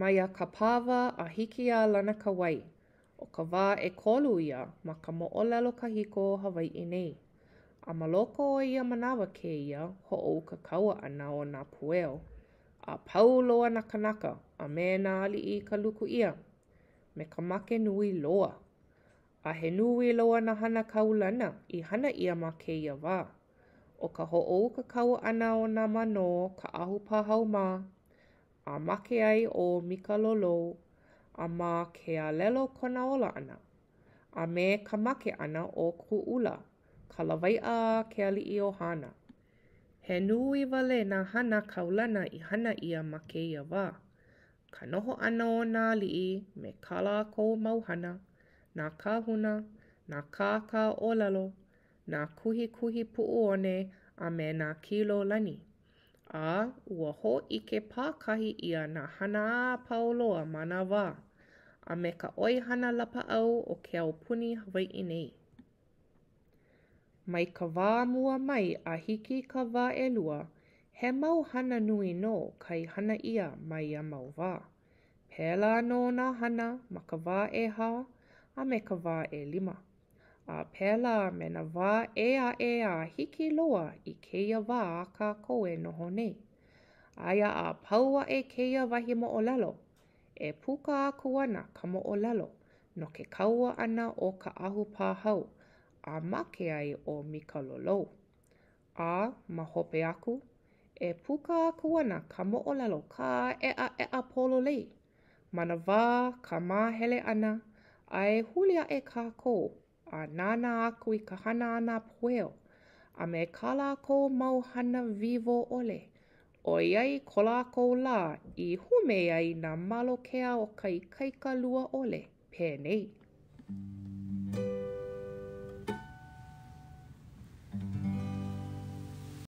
Maiā Kapāwa a hiki iā Lanakawai, ʻo ka wā ʻekolu ia ma ka moʻolelo kahiko o Hawaiʻi nei. A ma loko o ia manawa kēia hoʻouka kaua ʻana o nā pueo, a pau loa nā kānaka a me nā aliʻi i ka luku ʻia, me ka make nui loa. A he nui loa nā hana kaulana i hana ʻia ma kēia wā. ʻO ka hoʻouka kaua ʻana o nā manō Kaʻahupāhau mā, a make ai ʻo Mika Lōlō, a ma ke alelo kona ola ʻana, a me ka make ʻana o Kūʻula, ka lawaiʻa a ke aliʻi o Hāna. He nui wale nā hana kaulana i hana ʻia ma kēia wā. Ka noho ʻana o nā aliʻi me kā lākou mau hana, nā kāhuna, nā kākāʻōlelo, nā kuhikuhi puʻuone a me nā kilolani. A ua hōʻike pākahi ʻia nā hana a pau loa ma nā wā, a me ka ʻoihana lapaʻau o ke aupuni Hawaiʻi nei. Mai ka wā mua mai a hiki i ka wā ʻelua, he mau hana nui nō kai hana ʻia ma ia mau wā. Pēlā nō nā hana ma ka wā ʻehā a me ka wā ʻelima. A pēlā me nā wā ʻē aʻe a hiki loa i kēia wā a kākou e noho nei. Aia a pau aʻe kēia wahi moʻolelo, e puka aku ana ka moʻolelo no ke kaua ʻana o Kaʻahupāhau a make ai ʻo Mika Lōlō. A ma hope aku, e puka aku ana ka moʻolelo kāʻeʻaʻeʻa pololei ma nā wā ka māhele ʻana a e huli aʻe kākou a nānā aku i ka hana a nā pueo a me kā lākou mau hana wiwo ʻole, ʻoiai ko lākou lā i hume ai nā malo kea o ka ikaika lua ʻole, penei.